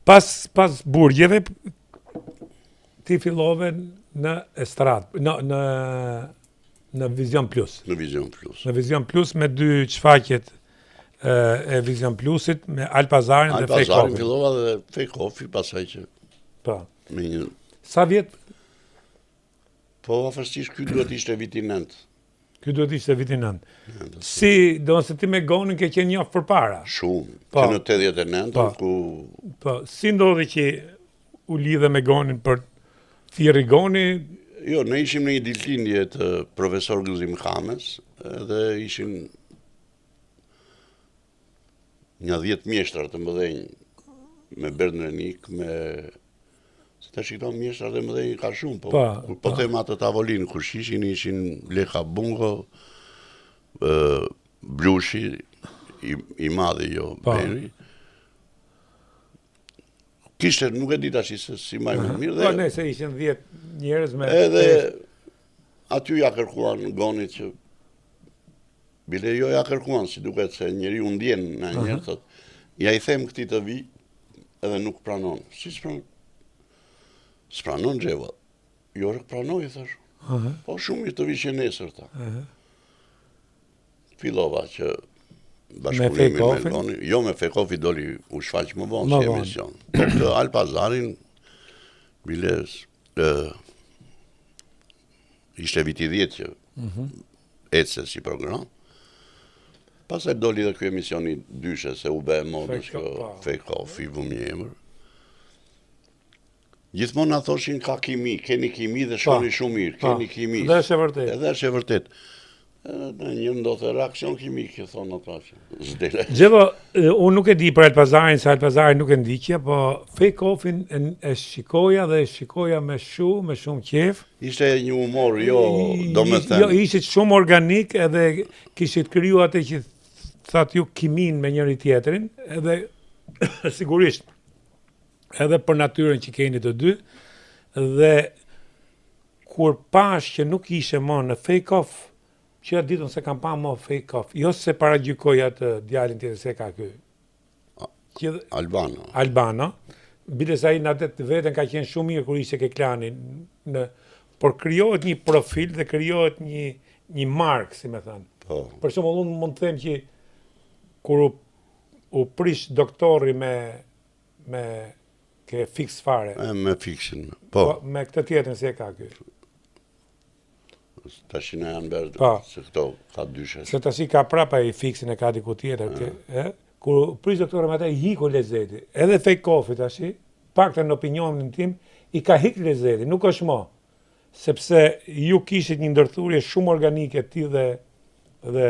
Pas pas burgjeve ti fillove në estradë, në në në Vision Plus. Në Vision Plus. Në Vision Plus me dy shfaqjet e, e Vision Plusit me Al Pazarin dhe Fake Off. fillova dhe Fake Off pastaj që. Po. Me një Sa vjet Po afërsisht ky duhet ishte viti 9. Ky duhet ishte viti 9. Si, do se ti me Gonin ke qenë njoft përpara. Shumë. Po. Që në 89 po. ku Po, si ndodhi që u lidhe me Gonin për thirri Goni? Jo, ne ishim në një ditëlindje të profesor Gëzim Kames dhe ishin Nja 10 mjeshtra të mëdhenj me Bert Ndrenik, me se tash këto mjeshtra të mëdhenj ka shumë, po po, kur po, po them atë tavolinë kush ishin, ishin Leka Bungo, ë Blushi i, i madhi jo po. Beri. Kishte, nuk e di tash se s'i mbaj mend mirë dhe. Po nëse ishin 10 njerëz me Edhe aty ja kërkuan Gonit që Bile jo ja kërkuan, si duket se njeriu ndjen në një herë, thot, ja i them këtij të vi, edhe nuk pranon. Si s'pranon? S'pranon Xhevo. Jo, nuk pranoj, i thash. Po shumë mirë të vish që nesër, tha. Fillova që bashkëpunimin me, me Gonin, jo me Fake Off-i doli u shfaq më vonë si emision. Po këtë Al Pazarin, bile, Ishte viti 10 që mm -hmm. ecte si program. Pastaj doli dhe ky emisioni dyshe se u bë e modës kjo po. Fake Off, i vumë një emër. Gjithmonë na thoshin ka kimi, keni kimi dhe shkoni po. shumë mirë, po. keni kimi. Dhe është e vërtetë. Edhe është e vërtetë. Edhe një ndodh reaksion kimik që thonë ata që s'dele. Xhevo, unë nuk e di për Al Pazarin, se Al Pazarin nuk e ndiqja, po Fake Off-in e, e shikoja dhe e shikoja me shumë, me shumë qejf. Ishte një humor, jo, domethënë. Jo, ishit shumë organik edhe kishit kriju atë që thatë ju kiminë me njëri tjetrin, edhe sigurisht edhe për natyrën që keni të dy, dhe Kur pashë që nuk ishe më në Fake Off, që atë ditën s'e kam pa më Fake Off, jo se paragjykoj atë djalin tjetër se ka ky. Që Albano. Albano. Biles ai në atë të veten ka qenë shumë mirë kur ishte ke Klani në por krijohet një profil dhe krijohet një një markë, si me thënë. Po. Për shembull unë mund të them që kur u, u prish doktori me me ke Fiks Fare. E, me Fiksin, po. po. Me këtë tjetrin si e ka ky. Tashi na janë bërë, po. se këto ka dyshe. Se tashi ka prapa i Fiksin e ka diku tjetër. E. E? Kur prish doktori me ata i hiku lezeti. Edhe Fake Off-i tashi, paktën në opinionin tim, i ka hik lezeti, nuk është mo. Sepse ju kishit një ndërthurje shumë organike ti dhe dhe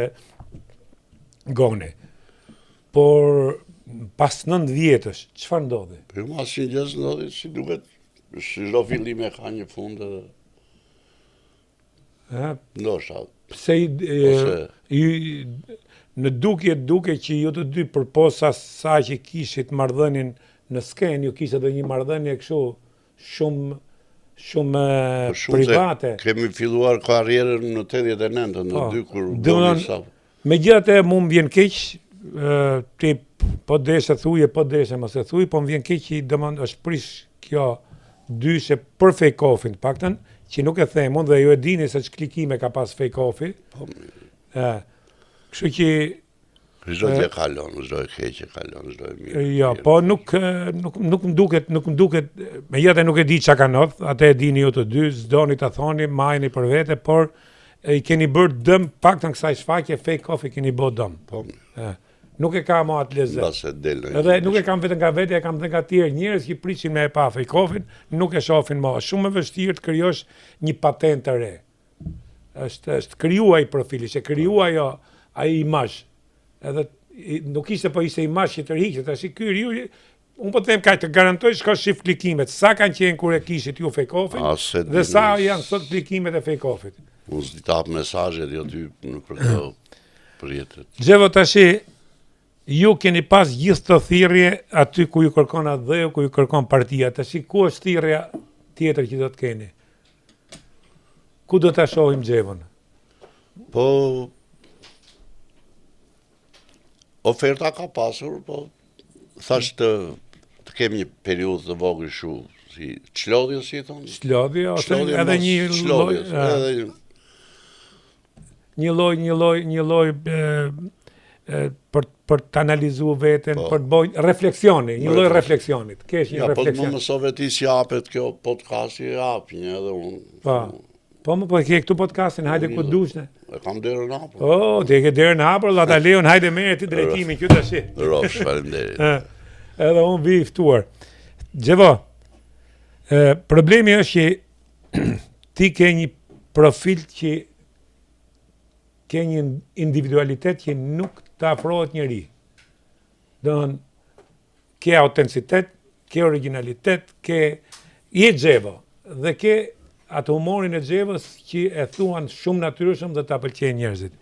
Goni. Por pas 9 vjetësh, çfarë ndodhi? Po jo, asnjë gjë s'ndodhi, si duket, si çdo fillim e ka një fund edhe. Ë? Ndoshta. Pse i, Ose... i në dukje duke që ju të dy përpos asaj që kishit marrëdhënien në skenë, ju kishit edhe një marrëdhënie kështu shumë shumë po shumë private. Kemi filluar karrierën në 89-ën, në po, dy kur bëmi sa. Megjithatë mu më vjen keq, ti po deshe thuje, po deshe mos e thuj, po më vjen keq që domethënë është prish kjo dyshe për Fake Off-in të paktën, që nuk e them unë dhe ju e dini se ç'klikime ka pas Fake Off-i. Po. Ë. Kështu që Çdo gjë kalon, çdo e keqe kalon, çdo e mirë. Jo, po nuk nuk nuk më duket, nuk më duket, megjithatë nuk e di çka ka ndodh, atë e dini ju të dy, s'doni ta thoni, majeni për vete, por e i keni bërë dëm paktën kësaj shfaqje Fake Off i keni bërë dëm. Po. Ë. Nuk e ka më atë lezet. Mbase del në. Edhe nuk e kam vetëm nga vetja, e kam dhe nga tjerë njerëz që prishin me e pa Fake Off-in, nuk e shohin më. Është shumë e vështirë të krijosh një patentë të re. Është është kriju ai profili, është kriju po. ajo ai imazh. Edhe nuk ishte po ishte imazh që tërhiqet, tash ky riu Unë po të them kaq të garantoj shko shif klikimet, sa kanë qenë kur e kishit ju Fake Off-in dhe sa janë sot klikimet e Fake Off-it. Unë s'di të hap mesazhet jo ty në për këto rrjetet. Xhevo tashi ju keni pas gjithë të thirrje aty ku ju kërkon atdheu, ku ju kërkon partia. Tashi ku është thirrja tjetër që do të keni? Ku do ta shohim Xhevon? Po oferta ka pasur, po thash të të Të kem një periudhë të vogël shu, si çlodhje si i thonë? Çlodhje ose edhe një lloj, edhe një një lloj një lloj një lloj për për të analizuar veten, po. për të bërë refleksioni, një lloj refleksioni. Të kesh një ja, po refleksion. Po më mësove ti si hapet kjo podcasti, e hap një edhe unë. Po. Po më po e ke këtu podcastin, hajde ku dush ne. E kam derën hapur. Po, ti e ke derën hapur, la ta lejon, hajde merre ti drejtimin këtu tash. Rrofsh, faleminderit. Edhe unë vi i ftuar. Xhevo. Ë problemi është që ti ke një profil që ke një individualitet që nuk të afrohet njeri. Domethënë, ke autenticitet, ke originalitet, ke je Xhevo dhe ke atë humorin e Xhevos që e thuan shumë natyrshëm dhe ta pëlqejnë njerëzit.